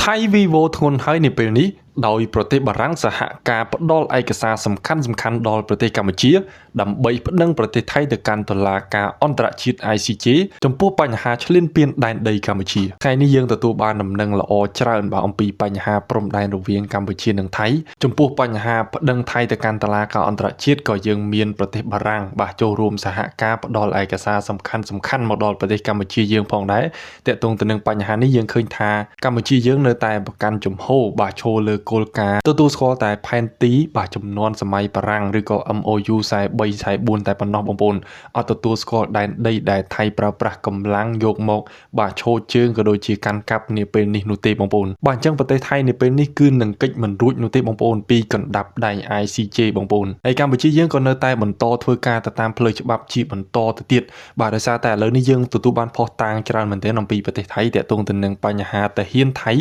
ថៃវីវ៉ូធ្ងន់ហើយនៅពេលនេះដោយប្រទេសបារាំងសហការផ្ដល់ឯកសារសំខាន់ៗដល់ប្រទេសកម្ពុជាដើម្បីប្តឹងប្រទេសថៃទៅកាន់តុលាការអន្តរជាតិ ICJ ចំពោះបញ្ហាឈ្លានពានដែនដីកម្ពុជាថ្ងៃនេះយើងទទួលបានដំណឹងល្អច្រើនបាទអំពីបញ្ហាព្រំដែនរវាងកម្ពុជានិងថៃចំពោះបញ្ហាប្តឹងថៃទៅកាន់តុលាការអន្តរជាតិក៏យើងមានប្រទេសបារាំងបាទចូលរួមសហការផ្ដល់ឯកសារសំខាន់ៗមកដល់ប្រទេសកម្ពុជាយើងផងដែរទាក់ទងទៅនឹងបញ្ហានេះយើងឃើញថាកម្ពុជាយើងនៅតែប្រកាន់ជំហរបាទឈរលើគោលការណ៍ទទួលស្គាល់តែផែនទីបាទចំនួនសម័យបារាំងឬក៏ MOU 43 44តែប៉ុណ្ណោះបងប្អូនអត់ទទួលស្គាល់ដែនដីដែលថៃប្រើប្រាស់កម្លាំងយកមកបាទឈរជើងក៏ដូចជាកាន់កាប់នាពេលនេះនោះទេបងប្អូនបាទអញ្ចឹងប្រទេសថៃនាពេលនេះគឺនឹងកិច្ចមិនរួចនោះទេបងប្អូនពីកណ្ដាប់ដៃ ICJ បងប្អូនហើយកម្ពុជាយើងក៏នៅតែបន្តធ្វើការទៅតាមផ្លូវច្បាប់ជាបន្តទៅទៀតបាទដោយសារតែឥឡូវនេះយើងទទួលបានភស្តុតាងច្រើនមែនទែនអំពីប្រទេសថៃទាក់ទងទៅនឹងបញ្ហាទាហានថៃ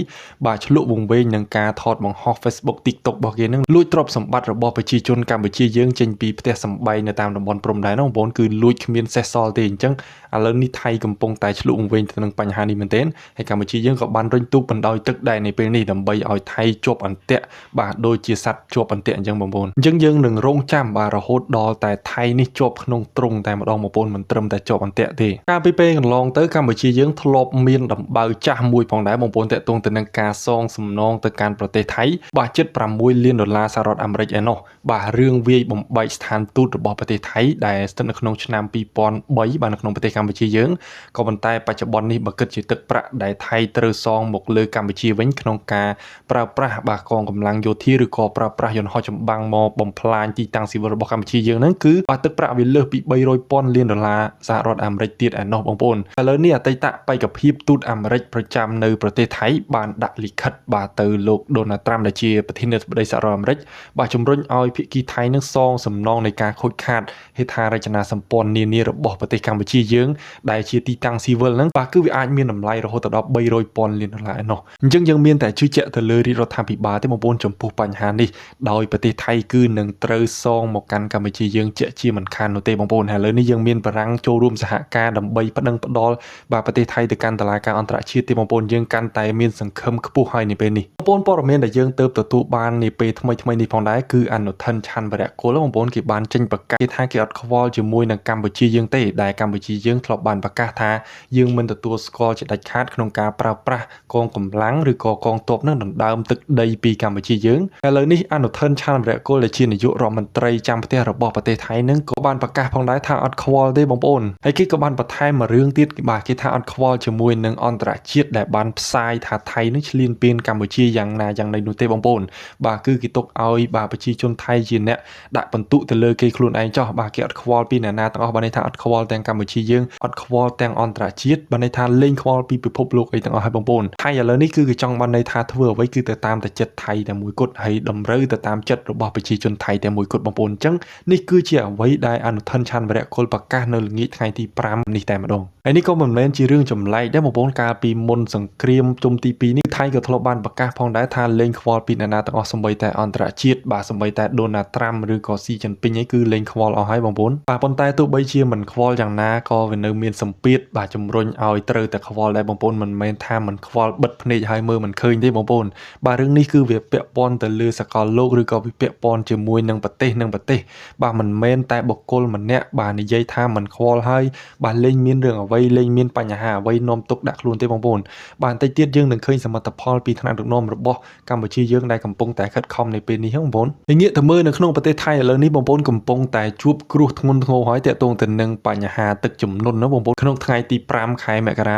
បាទឆ្លក់វង្វេងនឹងការថតបង្ហោះ Facebook TikTok របស់គេនឹងលួចទ្រព្យសម្បត្តិរបស់ប្រជាជនកម្ពុជាយើងចេញពីផ្ទះសម្បែងនៅតាមតំបន់ព្រំដែនហ្នឹងបងប្អូនគឺលួចគ្មានសេះសល់ទេអញ្ចឹងឥឡូវនេះថៃកំពុងតែឆ្លក់វង្វេងទៅនឹងបញ្ហានេះមែនទែនហើយកម្ពុជាយើងក៏បានរុញទូកបណ្ដោយទឹកដែរនៅពេលនេះដើម្បីឲ្យថៃជាប់អន្ទាក់បាទដូចជាសត្វជាប់អន្ទាក់អញ្ចឹងបងប្អូនអញ្ចឹងយើងនឹងរងចាំបាទរហូតដល់តែថៃនេះជាប់ក្នុងទ្រុងតែម្ដងបងប្អូនមិនត្រឹមតែជាប់អន្ទាក់ទេកាលពីពេលកន្លងទៅកម្ពុជាយើងធ្លាប់មានដំបៅចាស់មួយផងដែរបងប្អូនទាក់ទងទៅនឹងការសងសំណងទៅកាន់ប្រទេសថៃបាទជិត6លានដុល្លារសហរដ្ឋអាមេរិកឯណោះបាទរឿងវាយបំបែកស្ថានទូតរបស់ប្រទេសថៃដែលស្ថិតនៅក្នុងឆ្នាំ2003បាទនៅក្នុងប្រទេសកម្ពុជាយើងក៏ប៉ុន្តែបច្ចុប្បន្ននេះបើគិតជាទឹកប្រាក់ដែលថៃត្រូវសងមកលើកម្ពុជាវិញក្នុងការប្រើប្រាស់បាទកងកម្លាំងយោធាឬក៏ប្រើប្រាស់យន្តហោះចម្បាំងមកបំផ្លាញទីតាំងស៊ីវិលរបស់កម្ពុជាយើងហ្នឹងគឺបាទទឹកប្រាក់វាលើសពី300ពាន់លានដុល្លារសហរដ្ឋអាមេរិកទៀតឯណោះបងប្អូនឥឡូវនេះអតីតបេក្ខភាពទូតអាមេរិកប្រចាំនៅប្រទេសថៃបានដាក់លិខិតបាទទៅលោកដូណាល់ត្រាំដែលជាប្រធានាធិបតីសហរដ្ឋអាមេរិកបាទជំរុញឲ្យភាគីថៃនឹងសងសំណងនៃការខូចខាតហេដ្ឋារចនាសម្ព័ន្ធនានារបស់ប្រទេសកម្ពុជាយើងដែលជាទីតាំងស៊ីវិលហ្នឹងបាទគឺវាអាចមានតម្លៃរហូតដល់300ពាន់លានដុល្លារឯណោះអញ្ចឹងយើងមានតែជឿជាក់ទៅលើរាជរដ្ឋាភិបាលទេបងប្អូនចំពោះបញ្ហានេះដោយប្រទេសថៃគឺនឹងត្រូវសងមកកាន់កម្ពុជាយើងជាក់ជាមិនខាននោះទេបងប្អូនហើយឥឡូវនេះយើងមានបារាំងចូលរួមសហការដើម្បីប្តឹងផ្ដល់បាទប្រទេសថៃទៅកាន់តុលាការអន្តរជាតិទេបងប្អូនយើងកាន់តែមានសង្ឃឹមខ្ពស់ហើយនាពេលនេះបងប្អូនព័ត៌មានដែលយើងទើបទទួលបាននាពេលថ្មីៗនេះផងដែរគឺអនុថិនឆាន់វរៈគុលបងប្អូនគេបានចេញប្រកាសគេថាគេអត់ខ្វល់ជាមួយនឹងកម្ពុជាយើងទេដែលកម្ពុជាយើងធ្លាប់បានប្រកាសថាយើងមិនទទួលស្គាល់ជាដាច់ខាតក្នុងការប្រើប្រាស់កងកម្លាំងឬក៏កងទ័ពនឹងដណ្ដើមទឹកដីពីកម្ពុជាយើងឥឡូវនេះអនុថិនឆាន់វរៈគុលដែលជានាយករដ្ឋមន្ត្រីចាំផ្ទះរបស់ប្រទេសថៃនឹងក៏បានប្រកាសផងដែរថាអត់ខ្វល់ទេបងប្អូនហើយគេក៏បានបន្ថែមមួយរឿងទៀតបាទគេថាអត់ខ្វល់ជាមួយនឹងអន្តរជាតិដែលបានផ្សាយថាថៃនឹងឈ្លានពានកម្ពុជាយ៉ាងណាយ៉ាងណីនោះទេបងប្អូនបាទគឺគេទុកឲ្យបាទប្រជាជនថៃជាអ្នកដាក់បន្ទុកទៅលើគេខ្លួនឯងចោះបាទគេអត់ខ្វល់ពីអ្នកណាទាំងអស់បាទន័យថាអត់ខ្វល់ទាំងកម្ពុជាយើងអត់ខ្វល់ទាំងអន្តរជាតិបាទន័យថាលែងខ្វល់ពីពិភពលោកអីទាំងអស់ហើយបងប្អូនថៃឥឡូវនេះគឺគេចង់បានន័យថាធ្វើអ្វីគឺទៅតាមតែចិត្តថៃតែមួយគត់ហើយតម្រូវទៅតាមចិត្តរបស់ប្រជាជនថៃតែមួយគត់បងប្អូនអញ្ចឹងនេះគឺជាអ្វីដែលអនុថិនឆាន់វរៈគុលប្រកាសនៅល្ងាចថ្ងៃទី5នេះតែម្ដងហើយនេះក៏មិនមែនជារឿងចម្លែកដែរបងប្អូនកាលពីមុនសង្គ្រាមជុំទី2នេះថៃក៏ធ្លាប់បានប្រកាសផងដែរថាលែងខ្វល់ពីអ្នកណាទាំងអស់សូម្បីតែអន្តរជាតិបាទសូម្បីតែដូណាល់ត្រាំឬក៏ស៊ីជីនពីងឯងគឺលែងខ្វល់អស់ហើយបងប្អូនបាទប៉ុន្តែទោះបីជាមិនខ្វល់យ៉ាងណាក៏វានៅមានសម្ពាធបាទជំរុញឲ្យត្រូវតែខ្វល់ដែរបងប្អូនមិនមែនថាមិនខ្វល់បិទភ្នែកឲ្យមើលមិនឃើញទេបងប្អូនបាទរឿងនេះគឺវាពាក់ព័ន្ធទៅលើសកលលោកឬក៏វាពាក់ព័ន្ធជាមួយនឹងប្រទេសនិងប្រទេសបាទមិនមែនតែបុគ្គលម្នាក់បាទនិយាយថាមិនខ្វល់ហើយបាទលែងមានរឿងអ្វីលែងមានបញ្ហាអ្វីនាំទុកដាក់ខ្លួនទេបងប្អូនបាទបន្តិចទៀតយើងនឹងឃើញសមិទ្ធផលពីថ្នាក់ដឹកនាំរបស់កម្ពុជាយើងដែលកំពុងតែខិតខំនៅពេលនេះបងប្អូនហើយងាកទៅមើលនៅក្នុងប្រទេសថៃឥឡូវនេះបងប្អូនកំពុងតែជួបគ្រោះធ្ងន់ធ្ងរហើយទាក់ទងទៅនឹងបញ្ហាទឹកជំនន់ណាបងប្អូនក្នុងថ្ងៃទី5ខែមករា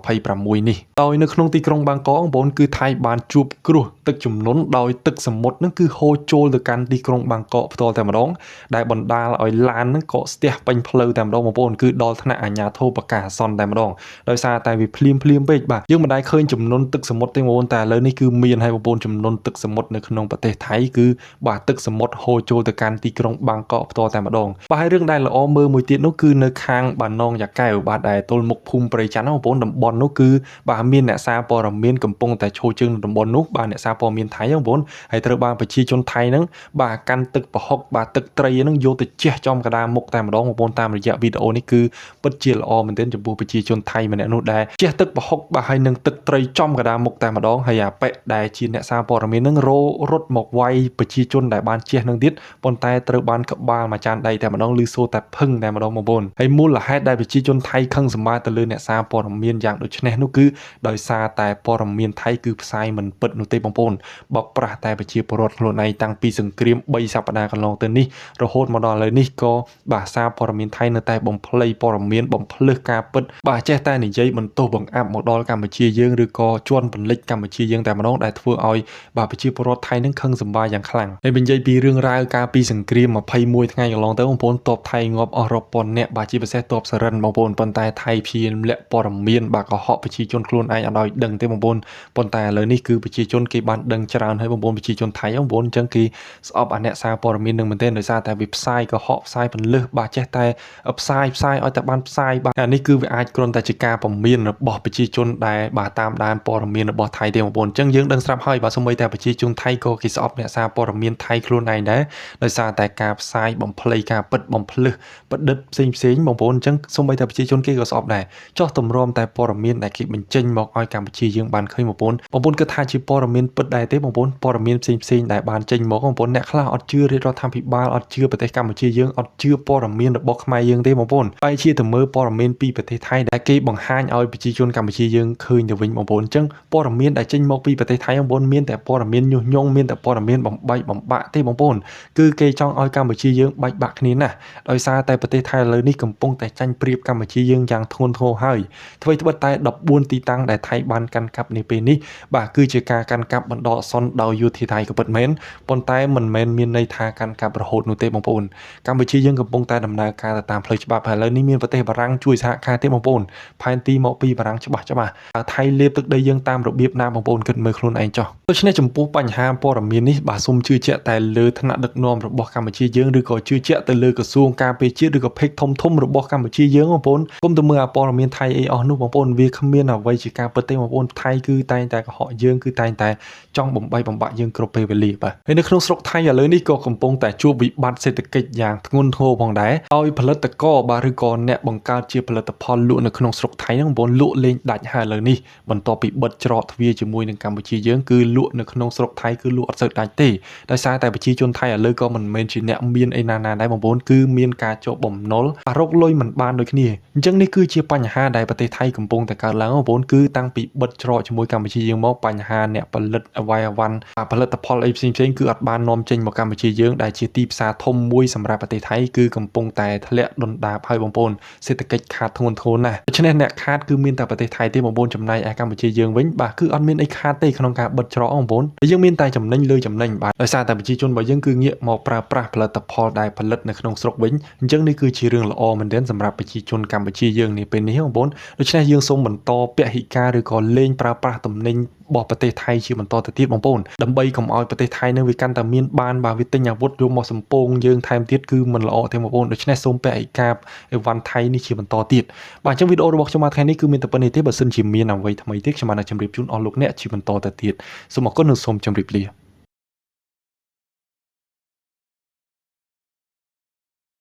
2026នេះដោយនៅក្នុងទីក្រុងបាងកកបងប្អូនគឺថៃបានជួបគ្រោះទឹកជំនន់ដោយទឹកសមុទ្រនឹងគឺហូរចូលទៅកាន់ទីក្រុងបាងកកផ្ទាល់តែម្ដងដែលបណ្ដាលឲ្យឡាននឹងកកស្ទះពេញផ្លូវតែម្ដងបងប្អូនគឺដល់ថ្នាក់អាជ្ញាធរប្រកាសអាសន្នតែម្ដងដោយសារតែវាភ្លាមភ្លាមពេកបាទយើងមិនដែលឃើញចំនួនទឹកសមុទ្រទេបងប្អូនតែឥឡូវនេះគឺមានហើយបងប្អូនចំនួនទឹកសមុទ្រនៅក្នុងប្រទេសថៃគឺបាទទឹកសមុទ្រហូរចូលទៅកាន់ទីក្រុងបាងកកផ្ទាល់តែម្ដងបាទហើយរឿងដែលល្អមើលមួយទៀតនោះគឺនៅខាងបាទ ណងយ៉ាកែវបាទដែលទល់មុខភូមិព្រៃច័ន្ទបងប្អូនតំបន់នោះគឺបាទមានអ្នកសារព័ត៌មានកំពុងតែឈរជើងនៅតំបន់នោះបាទអ្នកសារព័ត៌មានថៃបងប្អូនហើយត្រូវបានប្រជាជនថៃហ្នឹងបាទកាន់ទឹកប្រហុកបាទទឹកត្រីហ្នឹងយកទៅជះចំកណ្ដាលមុខតែម្ដងបងប្អូនតាមរយៈវីដេអូនេះគឺពិតជាល្អមែនទែនចំពោះប្រជាជនថៃម្នាក់នោះដែលជះទឹកប្រហុកបាទហើយនឹងទឹកត្រីចំកណ្ដាលមុខតែម្ដងហើយអាប៉ិដែលជាអ្នកសារព័ត៌មានហ្នឹងរត់មកវាយប្រជាជនដែលបានជះនឹងទៀតប៉ុន្តែត្រូវបានក្បាលមួយចានដៃតែម្ដងឬសូតែភឹងតែម្ដងបងប្អូនហើយមូលហេតុដែលប្រជាជនថៃខឹងសម្បាទៅលើអ្នកសារព័ត៌មានយ៉ាងដូចនេះនោះគឺដោយសារតែព័ត៌មានថៃគឺផ្សាយមិនពិតនោះទេបងប្អូនបោកប្រាស់តែប្រជាពលរដ្ឋខ្លួនឯងតាំងពីសង្គ្រាម3សប្តាហ៍កន្លងទៅនេះរហូតមកដល់ឥឡូវនេះក៏បាទសារព័ត៌មានថៃនៅតែបំភ្លៃព័ត៌មានបំភ្លឹះការពិតបាទចេះតែនិយាយបន្ទោសបង្អាប់មកដល់កម្ពុជាយើងឬក៏ជន់ពលិចកម្ពុជាយើងតែម្ដងដែលធ្វើឲ្យបាទប្រជាពលរដ្ឋថៃនឹងខឹងសម្បាយ៉ាងខ្លាំងហើយនិយាយពីរឿងរ៉ាវកាលពីសង្គ្រាម21ថ្ងៃកន្លងទៅបងប្អូនតបថៃងាប់អស់រាប់ពាន់នាក់បាទជាពិសេសតបសរិនបងប្អូនប៉ុន្តែថៃព្យាយាមលាក់ព័ត៌មានបាទកុហកប្រជាជនខ្លួនឯងអត់ឲ្យដឹងទេបងប្អូនប៉ុន្តែឥឡូវនេះគឺប្រជាជនគេបានដឹងច្រើនហើយបងប្អូនប្រជាជនថៃបងប្អូនអញ្ចឹងគេស្អប់អាអ្នកសារព័ត៌មាននឹងមែនទែនដោយសារតែវាផ្សាយកុហកផ្សាយពន្លឹះបាទចេះតែផ្សាយឲ្យតែបានផ្សាយបាទអានេះគឺវាអាចគ្រាន់តែជាការពមៀនរបស់ប្រជាជនដែលបាទតាមដានព័ត៌មានរបស់ថៃទេបងប្អូនអញ្ចឹងយើងដឹងស្រាប់ហើយបាទសូម្បីតែប្រជាជនថៃក៏គេស្អប់អ្នកសារព័ត៌មានថៃខ្លួនឯងដែរដោយសារតែការផ្សាយបំភ្លៃការពិតបំភ្លឹះប្រឌិតផ្សេងៗបងប្អូនអញ្ចឹងសូម្បីតែប្រជាជនគេក៏ស្អប់ដែរចោះទម្រាំតែព័ត៌មានដែលគេបញ្ចេញមកឲ្យកម្ពុជាយើងបានឃើញបងប្អូនបងប្អូនគិតថាជាព័ត៌មានពិតដែរទេបងប្អូនព័ត៌មានផ្សេងៗដែលបានចេញមកបងប្អូនអ្នកខ្លះអត់ជឿរាជរដ្ឋាភិបាលអត់ជឿប្រទេសកម្ពុជាយើងអត់ជឿព័ត៌មានរបស់ខ្មែរយើងទេបងប្អូនបែរជាទៅមើលព័ត៌មានពីប្រទេសថៃដែលគេបង្ហាញឲ្យប្រជាជនកម្ពុជាយើងឃើញទៅវិញបងប្អូនអញ្ចឹងព័ត៌មានដែលចេញមកពីប្រទេសថៃបងប្អូនមានតែព័ត៌មានញុះញង់មានតែព័ត៌មានបំបែកបំបាក់ទេបងប្អូនគឺគេចង់ឲ្យកម្ពុជាយើងបែកបាក់គ្នាណាស់ដោយសារតែប្រទេសថៃឥឡូវនេះកំពុងតែចាញ់ប្រៀបកម្ពុជាយើងយ៉ាងធ្ងន់ធ្ងរហើយអ្វីត្បិតតែ14ទីតាំងដែលថៃបានកាន់កាប់នាពេលនេះបាទគឺជាការកាន់កាប់បណ្ដោះអាសន្នដោយយោធាថៃក៏ពិតមែនប៉ុន្តែមិនមែនមានន័យថាកាន់កាប់រហូតនោះទេបងប្អូនកម្ពុជាយើងកំពុងតែដំណើរការទៅតាមផ្លូវច្បាប់ហើយឥឡូវនេះមានប្រទេសបារាំងជួយសហការទេបងប្អូនផែនទីមកពីបារាំងច្បាស់ថៃលេបទឹកដីយើងតាមរបៀបណាបងប្អូនគិតមើលខ្លួនឯងចុះដូច្នេះចំពោះបញ្ហាព័ត៌មាននេះបាទសូមជឿជាក់តែលើថ្នាក់ដឹកនាំរបស់កម្ពុជាយើងឬក៏ជឿជាក់ទៅលើក្រសួងការពារជាតិឬក៏ភេកធំរបស់កម្ពុជាយើងបងប្អូនកុំទៅមើលអាព័ត៌មានថៃអីអស់នោះបងប្អូនវាគ្មានអ្វីជាការពិតទេបងប្អូនថៃគឺតែងតែកុហកយើងគឺតែងតែចង់បំបីបំបាក់យើងគ្រប់ពេលវេលាបាទហើយនៅក្នុងស្រុកថៃឥឡូវនេះក៏កំពុងតែជួបវិបត្តិសេដ្ឋកិច្ចយ៉ាងធ្ងន់ធ្ងរផងដែរឲ្យផលិតករបាទឬក៏អ្នកបង្កើតជាផលិតផលលក់នៅក្នុងស្រុកថៃហ្នឹងបងប្អូនលក់លេងដាច់ហើយឥឡូវនេះបន្ទាប់ពីបិទច្រកទ្វារជាមួយនឹងកម្ពុជាយើងគឺលក់នៅក្នុងស្រុកថៃគឺលក់អត់សូវដាច់ទេដោយសារតែប្រជាជនថៃឥឡូវក៏មិនមែនជាអ្នកមានអីណាណាដែរបងប្អូនគឺមានការជាប់បំណុលរកលុយមិនបានដូចគ្នាអញ្ចឹងនេះគឺជាបញ្ហាដែលប្រទេសថៃកំពុងតែកើតឡើងបងប្អូនគឺតាំងពីបិទច្រកជាមួយកម្ពុជាយើងមកបញ្ហាអ្នកផលិតអវ័យអវ៉ាន់ផលិតផលអីផ្សេងៗគឺអត់បាននាំចេញមកកម្ពុជាយើងដែលជាទីផ្សារធំមួយសម្រាប់ប្រទេសថៃគឺកំពុងតែធ្លាក់ដុនដាបហើយបងប្អូនសេដ្ឋកិច្ចខាតធ្ងន់ធ្ងរណាស់ដូច្នេះអ្នកខាតគឺមានតែប្រទេសថៃទេបងប្អូនចំណែកឯកម្ពុជាយើងវិញបាទគឺអត់មានអីខាតទេក្នុងការបិទច្រកបងប្អូនយើងមានតែចំណេញលើចំណេញបាទដោយសារតែប្រជាជនរបស់យើងគឺងាកមកប្រើប្រាស់ផលិតផលដែលផលិតនៅក្នុងស្រុកវិញអញ្ចឹងនេះគឺជារឿងល្អមែនទែនសម្រាប់ប្រជាជនកម្ពុជាយើងនាពេលនេះបងប្អូនដូច្នេះយើងសូមបន្តពហិការឬក៏លែងប្រើប្រាស់ទំនិញរបស់ប្រទេសថៃជាបន្តទៅទៀតបងប្អូនដើម្បីកុំឲ្យប្រទេសថៃនឹងវាកាន់តែមានបានបាទវាទិញអាវុធយកមកសំពងយើងថែមទៀតគឺមិនល្អទេបងប្អូនដូច្នេះសូមពហិការអីវ៉ាន់ថៃនេះជាបន្តទៀតបាទអញ្ចឹងវីដេអូរបស់ខ្ញុំមកថ្ងៃនេះគឺមានតែប៉ុណ្្នេះទេបើសិនជាមានអ្វីថ្មីទៀតខ្ញុំបានជម្រាបជូនអស់លោកអ្នកជាបន្តទៅទៀតសូមអរគុណនិងសូមជម្រាបលា។